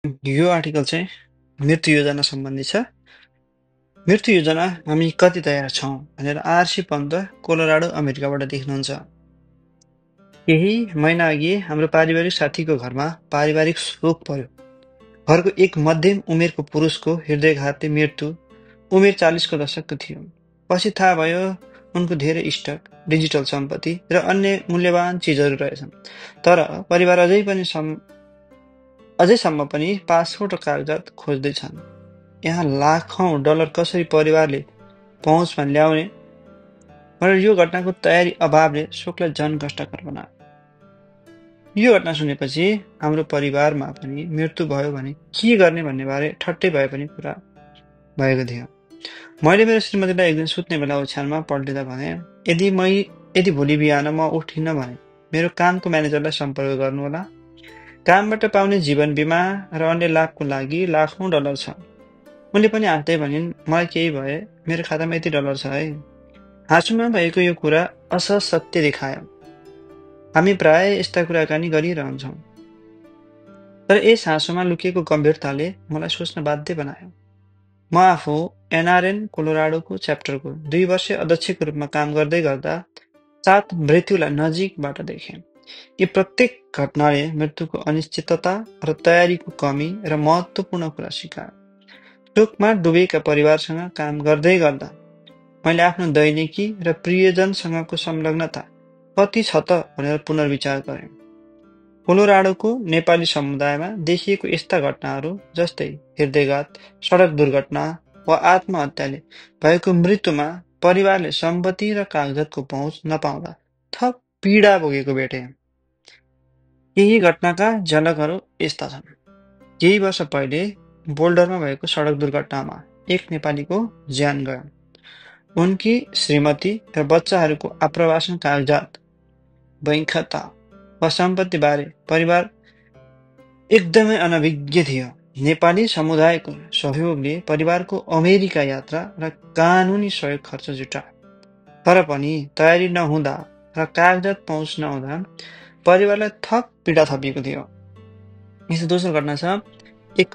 यो आर्टिकल चाहिँ मृत्यु योजना सम्बन्धी छ। मृत्यु योजना हामी कति तयार छौँ भनेर आरसी पन्त कोलोराडो अमेरिकाबाट देख्नुहुन्छ। केही महिना अघि हाम्रो पारिवारिक साथीको घरमा पारिवारिक शोक पर्यो। घरको एक मध्यम उमेरको पुरुषको हृदयघातले मृत्यु उमेर 40 को दशकको थियो। पछि थाहा भयो उनको धेरै स्टक, डिजिटल सम्पत्ति र अन्य मूल्यवान चिजहरू रहेछन्। तर परिवार अझैसम्म पनि पासपोर्ट र कागजात खोज्दैछन्। यहाँ लाखौं डलर कसरी परिवारले पहुँचमा ल्याउने भनेर यो घटनाको तयारी अभावले शोकलाई झन कष्टकर बनायो। यो घटना सुनेपछि हाम्रो परिवारमा पनि मृत्यु भयो भने के गर्ने भन्ने बारे ठट्टै भए पनि कुरा भएको थियो। मैले मेरो श्रीमतीलाई एक दिन सुत्ने बेला ओछ्यानमा पल्टिँदा भने, यदि भोलि बिहान म उठिन्न भने मेरो कामको म्यानेजरलाई सम्पर्क गर्नुहोला। कामबाट पाउने जीवन बिमा र अन्य लाभको लागि लाखौं डलर छ। उनले पनि हाँस्दै भनिन्, मलाई केही भए मेरो खातामा यति डलर छ है। हाँसोमा भएको यो कुरा असहज सत्य देखायो। हामी प्राय यस्ता कुराकानी गरिरहन्छौँ, तर यस हाँसोमा लुकेको गम्भीरताले मलाई सोच्न बाध्य बनायो। म आफू एनआरएन कोलोराडोको च्याप्टरको 2 वर्षीय अध्यक्षको रूपमा काम गर्दै गर्दा 7 मृत्युलाई नजिकबाट देखेँ। यी प्रत्येक घटनाले मृत्युको अनिश्चितता र तयारीको कमी र महत्त्वपूर्ण कुरा सिकायो। शोकमा डुबेका परिवारसँग काम गर्दै गर्दा मैले आफ्नो दैनिकी र प्रियजनसँगको संलग्नता कति छ त भनेर पुनर्विचार गरेँ। कोलोराडोको नेपाली समुदायमा देखिएको यस्ता घटनाहरू जस्तै हृदयघात, सडक दुर्घटना वा आत्महत्याले भएको मृत्युमा परिवारले सम्पत्ति र कागजातको पहुँच नपाउँदा थप पीडा भोगेको भेटे। केही घटनाका झलकहरू यस्ता छन्। केही वर्ष पहिले बोल्डरमा भएको सडक दुर्घटनामा एक नेपालीको ज्यान गयो। उनकी श्रीमती र बच्चाहरूको आप्रवासन कागजात, बैंक खाता वा सम्पत्ति बारे परिवार एकदमै अनभिज्ञ थियो। नेपाली समुदायको सहयोगले परिवारको अमेरिका यात्रा र कानुनी सहयोग खर्च जुटायो। तर पनि तयारी नहुँदा र कागजात पहुँच नहुँदा परिवारलाई थप पीडा थपिएको थियो। यस्तो दोस्रो घटना छ। एक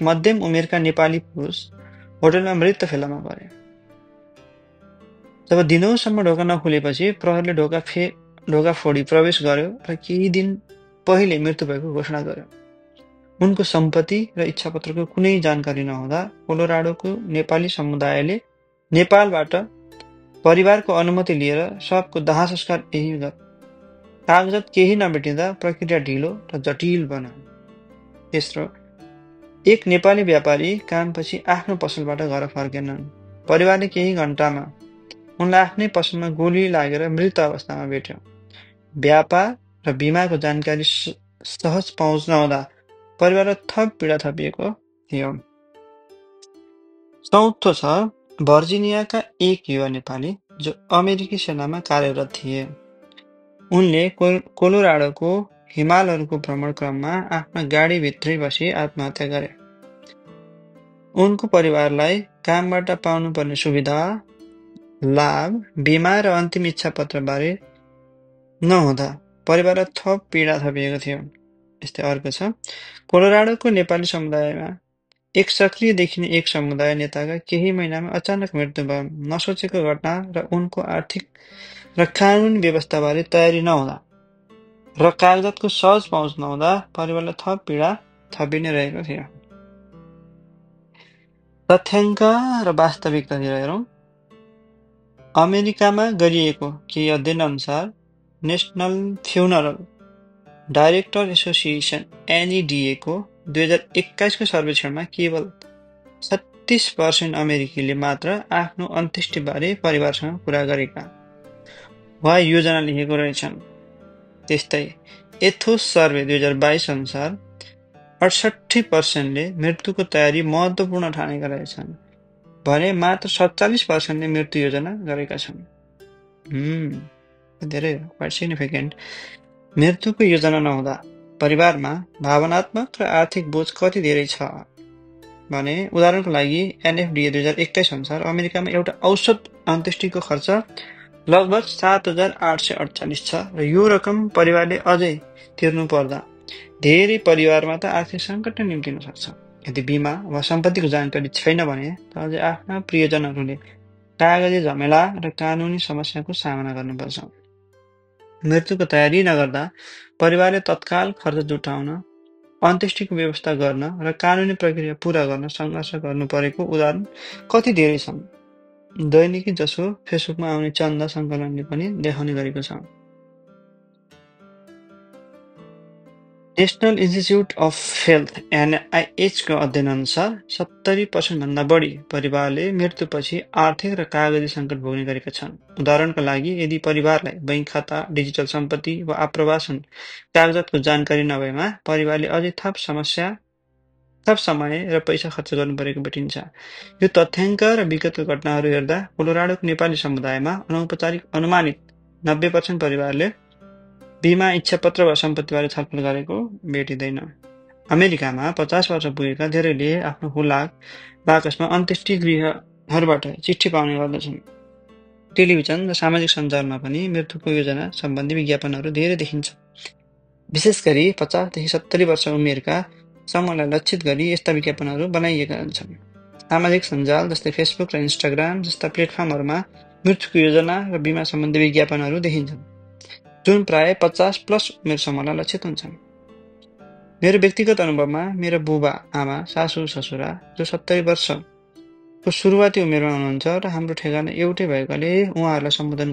मध्यम उमेरका नेपाली पुरुष होटलमा मृत फेलामा परे। जब दिनौसम्म ढोका नखुलेपछि प्रहरीले ढोका फोडी प्रवेश गर्यो र केही दिन पहिले मृत्यु भएको घोषणा गर्यो। उनको सम्पत्ति र इच्छापत्रको कुनै जानकारी नहुँदा कोलोराडोको नेपाली समुदायले नेपालबाट परिवारको अनुमति लिएर शवको दाह संस्कार यही गर्यो। कागजात केही नभेटिँदा प्रक्रिया ढिलो र जटिल बन्यो। तेस्रो, एक नेपाली व्यापारी कामपछि आफ्नो पसलबाट घर फर्केनन्। परिवारले केही घण्टामा उनलाई आफ्नै पसलमा गोली लागेर मृत अवस्थामा भेट्यो। व्यापार र बिमाको जानकारी सहज पहुँच नहुँदा परिवारलाई थप पीडा थपिएको थियो। चौथो छ, भर्जिनियाका एक युवा नेपाली जो अमेरिकी सेनामा कार्यरत थिए। उनले कोलोराडोको हिमालहरूको भ्रमण क्रममा आफ्ना गाडीभित्रै बसी आत्महत्या गरे। उनको परिवारलाई कामबाट पाउनुपर्ने सुविधा, लाभ, बिमा र अन्तिम इच्छापत्र बारे नहुँदा परिवारलाई थप पीडा थपिएको थियो। यस्तै अर्को छ, कोलोराडोको नेपाली समुदायमा एक सक्रिय देखिने एक समुदाय नेताका केही महिनामा अचानक मृत्यु भयो। नसोचेको घटना र उनको आर्थिक र कानुनी व्यवस्थाबारे तयारी नहुँदा र कागजातको सहज पहुँच नहुँदा परिवारलाई थप पीडा थपि नै रहेको थियो। तथ्याङ्क र वास्तविकतातिर हेरौँ। अमेरिकामा गरिएको केही अध्ययन अनुसार national funeral director association NEDA को 2021 को सर्वेक्षणमा केवल 36% अमेरिकीले मात्र आफ्नो अन्त्येष्टिबारे परिवारसँग कुरा गरेका वा योजना लेखेको रहेछन्। त्यस्तै एथोस सर्वे 2022 अनुसार 68%ले मृत्युको तयारी महत्त्वपूर्ण ठानेका रहेछन् भने मात्र 47%ले मृत्यु योजना गरेका छन्। धेरै क्वाइट सिग्निफिकेन्ट। मृत्युको योजना नहुँदा परिवारमा भावनात्मक र आर्थिक बोझ कति धेरै छ भने उदाहरणको लागि NFDA 2021 अनुसार अमेरिकामा एउटा औसत अन्त्येष्टिको खर्च लगभग 7,848 छ र यो रकम परिवारले अझै तिर्नु पर्दा धेरै परिवारमा त आर्थिक सङ्कट नै निम्तिन सक्छ। यदि बिमा वा सम्पत्तिको जानकारी छैन भने त अझै आफ्ना प्रियजनहरूले कागजी झमेला र कानुनी समस्याको सामना गर्नुपर्छ। मृत्युको तयारी नगर्दा परिवारले तत्काल खर्च जुटाउन, अन्त्येष्टिको व्यवस्था गर्न र कानुनी प्रक्रिया पूरा गर्न सङ्घर्ष गर्नु परेको उदाहरण कति धेरै छन्। दैनिकी जसो फेसबुकमा आउने चन्दा सङ्कलनले पनि देखाउने गरेको छ। National institute of health NIH को अध्ययन अनुसार 70% भन्दा बढी परिवारले मृत्युपछि आर्थिक र कागजी सङ्कट भोग्ने गरेका छन्। उदाहरणका लागि, यदि परिवारलाई बैंक खाता, डिजिटल सम्पत्ति वा आप्रवासन कागजातको जानकारी नभएमा परिवारले अझै थप समय र पैसा खर्च गर्नु परेको भेटिन्छ। यो तथ्याङ्क र विगतका घटनाहरू हेर्दा कोलोराडोको नेपाली समुदायमा अनौपचारिक अनुमानित 90% परिवारले बिमा, इच्छापत्र वा सम्पत्तिबारे छलफल गरेको भेटिँदैन। अमेरिकामा 50 वर्ष पुगेका धेरैले आफ्नो हुलाक बाकसमा अन्त्येष्टि गृहहरूबाट चिठी पाउने गर्दछन्। टेलिभिजन र सामाजिक सञ्जालमा पनि मृत्युको योजना सम्बन्धी विज्ञापनहरू धेरै देखिन्छ। विशेष गरी 50 देखि 70 वर्ष उमेरका समूहलाई लक्षित गरी यस्ता विज्ञापनहरू बनाइएका हुन्छन्। सामाजिक सञ्जाल जस्तै फेसबुक र इन्स्टाग्राम जस्ता प्लेटफर्महरूमा मृत्युको योजना र बिमा सम्बन्धी विज्ञापनहरू देखिन्छन्, जुन प्राय 50+ उमेर समूहलाई लक्षित हुन्छन्। मेरो व्यक्तिगत अनुभवमा मेरा बुबा, आमा, सासू, ससुरा जो 70 वर्षको सुरुवाती उमेरमा हुनुहुन्छ र हाम्रो ठेगाना एउटै भएकाले उहाँहरूलाई सम्बोधन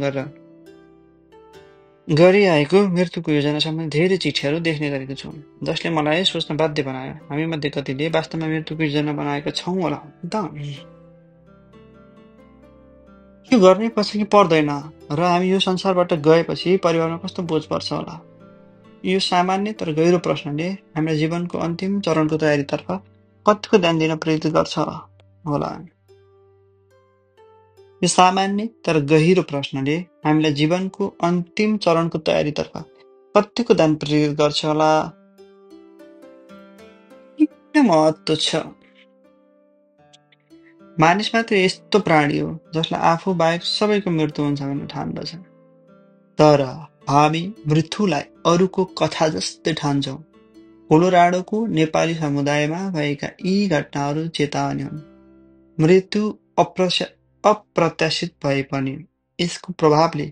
गरिआएको मृत्युको योजना सम्बन्धी धेरै चिठीहरू देख्ने गरेको छु, जसले मलाई सोच्न बाध्य बनायो, हामी मध्ये कतिले वास्तवमा मृत्युको योजना बनाएका छौँ होला त? यो गर्नै पर्छ कि पर्दैन, र हामी यो संसारबाट गएपछि परिवारमा कस्तो बोझ पर्छ होला? यो सामान्य तर गहिरो प्रश्नले हामीलाई जीवनको अन्तिम चरणको तयारीतर्फ कतिको ध्यान दिन प्रेरित गर्छ होला? यो सामान्य तर गहिरो प्रश्नले हामीलाई जीवनको अन्तिम चरणको तयारीतर्फ कतिको ध्यान प्रेरित गर्छ होला? किन महत्त्व छ? मानिस मात्र यस्तो प्राणी हो जसलाई आफू बाहेक सबैको मृत्यु हुन्छ भन्ने ठान्दछ। तर हामी मृत्युलाई अरूको कथा जस्तै ठान्छौँ। कोलोराडोको नेपाली समुदायमा भएका यी घटनाहरू चेतावनी हुन्। मृत्यु अप्रत्याशित भए पनि यसको प्रभावले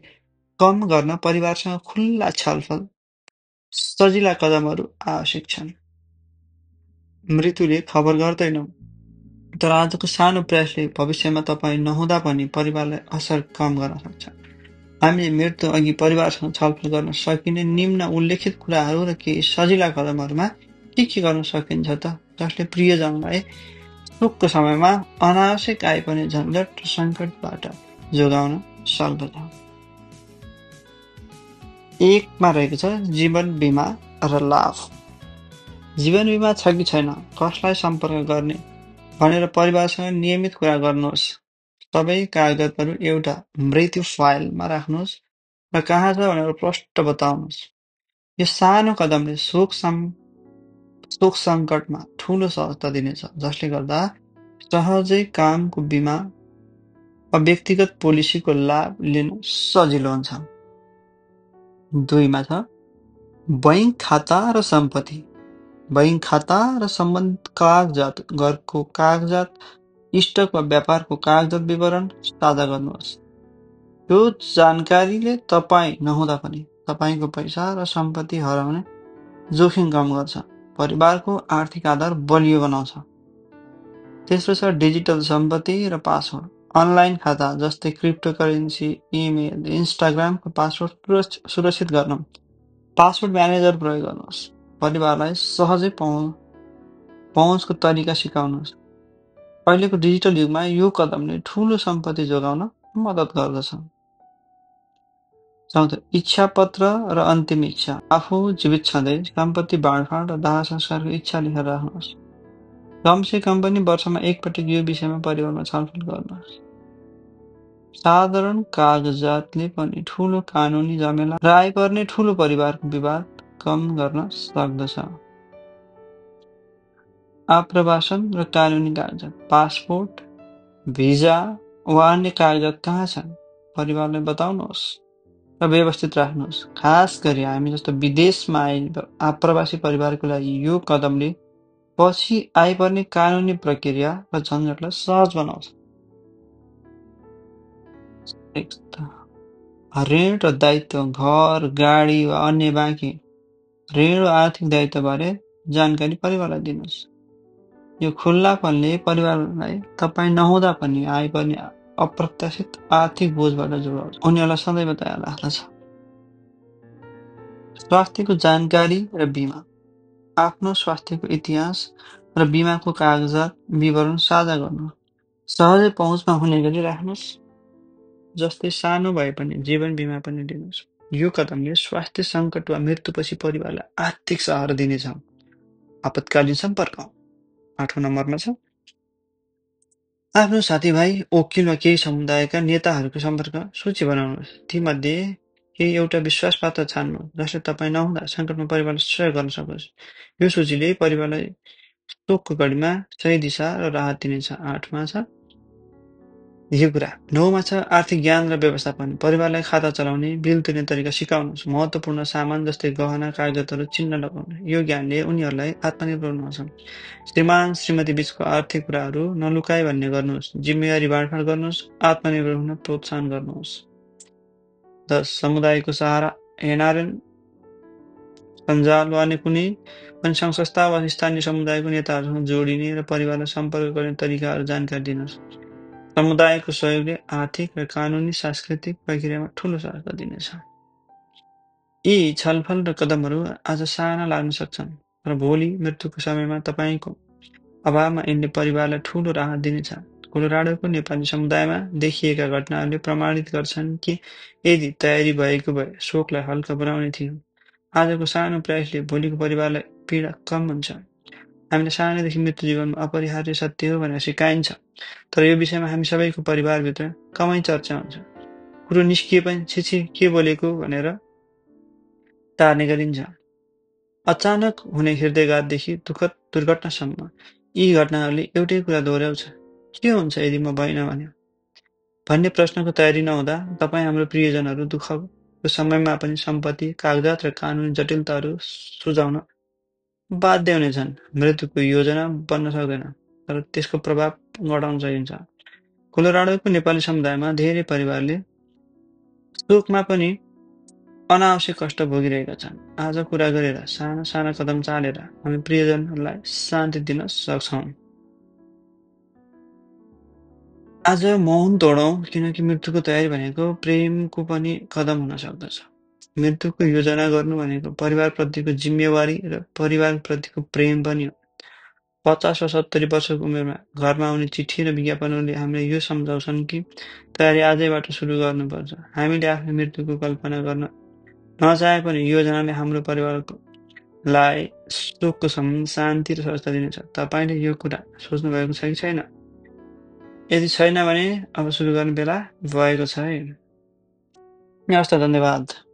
कम गर्न परिवारसँग खुल्ला छलफल, सजिला कदमहरू आवश्यक छन्। मृत्युले खबर गर्दैन, तर आजको सानो प्रयासले भविष्यमा तपाईँ नहुँदा पनि परिवारलाई असर कम गर्न सक्छ। हामीले मृत्यु अघि परिवारसँग छलफल गर्न सकिने निम्न उल्लेखित कुराहरू र केही सजिला कदमहरूमा के गर्न सकिन्छ त, जसले प्रियजनलाई शोकको समयमा अनावश्यक आइपर्ने झन्झट र सङ्कटबाट जोगाउन सक्दछ। 1 मा रहेको छ जीवन बिमा र लाभ। जीवन बिमा छ कि छैन, कसलाई सम्पर्क गर्ने भनेर परिवारसँग नियमित कुरा गर्नुहोस्। सबै कागजातहरू एउटा मृत्यु फाइलमा राख्नुहोस् र कहाँ छ भनेर प्रष्ट बताउनुहोस्। यो सानो कदमले शोक सङ्कटमा ठुलो सहजता दिनेछ, जसले गर्दा सहजै कामको बिमा वा व्यक्तिगत पोलिसीको लाभ लिन सजिलो हुन्छ। 2 मा छ बैंक खाता र सम्पत्ति। बैंक खाता र सम्बन्धित कागजात, घरको कागजात, स्टक वा व्यापारको कागजात विवरण साझा गर्नुहोस्। यो जानकारीले तपाईँ नहुँदा पनि तपाईँको पैसा र सम्पत्ति हराउने जोखिम कम गर्छ, परिवारको आर्थिक आधार बलियो बनाउँछ। तेस्रो छ डिजिटल सम्पत्ति र पासवर्ड। अनलाइन खाता जस्तै क्रिप्टोकरेन्सी, इमेल, इन्स्टाग्रामको पासवर्ड सुरक्षित गर्न पासवर्ड म्यानेजर प्रयोग गर्नुहोस्। परिवारलाई सहजै पहुँचको तरिका सिकाउनुहोस्। अहिलेको डिजिटल युगमा यो कदमले ठुलो सम्पत्ति जोगाउन मद्दत गर्दछ। 4 इच्छापत्र र अन्तिम इच्छा। आफू जीवित छँदै सम्पत्ति बाँडफाँड र दाह संस्कारको इच्छा लेखेर राख्नुहोस्। कमसे कम पनि वर्षमा एकपटक यो विषयमा परिवारमा छलफल गर्नुहोस्। साधारण कागजातले पनि ठुलो कानुनी झमेला र आइपर्ने ठुलो परिवारको विवाद कम गर्न सक्दछ। आप्रवासन र कानुनी कागजात, पासपोर्ट, भिजा वा अन्य कागजात कहाँ छन्? परिवारलाई बताउनुहोस्। र व्यवस्थित राख्नुहोस्। खास गरी हामी जस्तो विदेशमा आएका आप्रवासी परिवारको लागि यो कदमले पछि आइपर्ने कानुनी प्रक्रिया र झन्झटलाई सहज बनाउँछ। एक त ऋण र दायित्व, घर, गाडी वा अन्य बाँकी ऋण वा आर्थिक दायित्वबारे जानकारी परिवारलाई दिनुहोस्। यो खुल्लापनले परिवारलाई तपाईँ नहुँदा पनि आइपर्ने अप्रत्याशित आर्थिक बोझबाट जोगाउँछ। उनीहरूलाई सदैव तयार राख्दछ। स्वास्थ्यको जानकारी र बिमा, आफ्नो स्वास्थ्यको इतिहास र बिमाको कागजात विवरण साझा गर्नु सहजै पहुँचमा हुने गरी राख्नुहोस्। जस्तै सानो भए पनि जीवन बिमा पनि लिनुहोस्। यो कदमले स्वास्थ्य सङ्कट वा मृत्युपछि परिवारलाई आर्थिक सहारा दिनेछ। आपतकालीन सम्पर्क 8औं नम्बरमा छ। आफ्नो साथीभाइ, वकिल वा केही समुदायका नेताहरूको सम्पर्क सूची बनाउनुहोस्। तीमध्ये केही एउटा विश्वासपात्र छान्नुहोस् जसले तपाईँ नहुँदा सङ्कटमा परिवारलाई सहयोग गर्न सकोस्। यो सूचीले परिवारलाई शोकको घडीमा सही दिशा र राहत दिनेछ। 8मा छ यो कुरा। 9मा छ आर्थिक ज्ञान र व्यवस्थापन, परिवारलाई खाता चलाउने, बिल तिर्ने तरिका सिकाउनुहोस्। महत्त्वपूर्ण सामान जस्तै गहना, कागजातहरू चिन्ह लगाउनुहोस्। यो ज्ञानले उनीहरूलाई आत्मनिर्भर बनाउँछ। श्रीमान श्रीमती बीचको आर्थिक कुराहरू नलुकाई भन्ने गर्नुहोस्। जिम्मेवारी बाँडफाँड गर्नुहोस्। आत्मनिर्भर हुन प्रोत्साहन गर्नुहोस्। 10 समुदायको सहारा, एनआरएन, सञ्जाल वा अन्य कुनै पनि संस्था वा स्थानीय समुदायको नेताहरूसँग जोडिने र परिवारलाई सम्पर्क गर्ने तरिकाहरू जानकारी दिनुहोस्। समुदायको सहयोगले आर्थिक र कानुनी सांस्कृतिक प्रक्रियामा ठूलो सहायता दिनेछ। यी छलफल र कदमहरू आज साना लाग्न सक्छन्, तर भोलि मृत्युको समयमा तपाईँको अभावमा यिनले परिवारलाई ठूलो राहत दिनेछ। कोलोराडोको नेपाली समुदायमा देखिएका घटनाहरूले प्रमाणित गर्छन् कि यदि तयारी भएको भए शोकलाई हल्का बनाउने थियो। आजको सानो प्रयासले भोलिको परिवारलाई पीडा कम हुन्छ। हामीले सानैदेखि मृत्यु जीवनमा अपरिहार्य सत्य हो भनेर सिकाइन्छ, तर यो विषयमा हामी सबैको परिवारभित्र कमै चर्चा हुन्छ। कुरो निस्किए पनि छिछि के बोलेको भनेर टार्ने गरिन्छ। अचानक हुने हृदयघातदेखि दुःखद दुर्घटनासम्म यी घटनाहरूले एउटै कुरा दोहोऱ्याउँछ, के हुन्छ यदि म भइन भने भन्ने प्रश्नको तयारी नहुँदा तपाईँ हाम्रो प्रियजनहरू दुःखको समयमा पनि सम्पत्ति, कागजात र कानुनी जटिलताहरू सुझाउन बाध्य हुनेछन्। मृत्युको योजना बन्न सक्दैन, तर त्यसको प्रभाव घटाउन सकिन्छ। कोलोराडोको नेपाली समुदायमा धेरै परिवारले शोकमा पनि अनावश्यक कष्ट भोगिरहेका छन्। आज कुरा गरेर, साना साना कदम चालेर हामी प्रियजनहरूलाई शान्ति दिन सक्छौँ। आज मौन तोडौँ, किनकि मृत्युको तयारी भनेको प्रेमको पनि कदम हुन सक्दछ। मृत्युको योजना गर्नु भनेको परिवारप्रतिको जिम्मेवारी र परिवारप्रतिको प्रेम पनि हो। 50 वा 70 वर्षको उमेरमा घरमा आउने चिठी र विज्ञापनहरूले हामीलाई यो सम्झाउँछन् कि तयारी आजैबाट सुरु गर्नुपर्छ। हामीले आफ्नो मृत्युको कल्पना गर्न नचाहे पनि योजनाले हाम्रो परिवारलाई शोकको समयमा शान्ति र सहजता दिनेछ। तपाईँले यो कुरा सोच्नुभएको छ कि छैन? यदि छैन भने अब सुरु गर्ने बेला भएको छ है। हवस् त, धन्यवाद।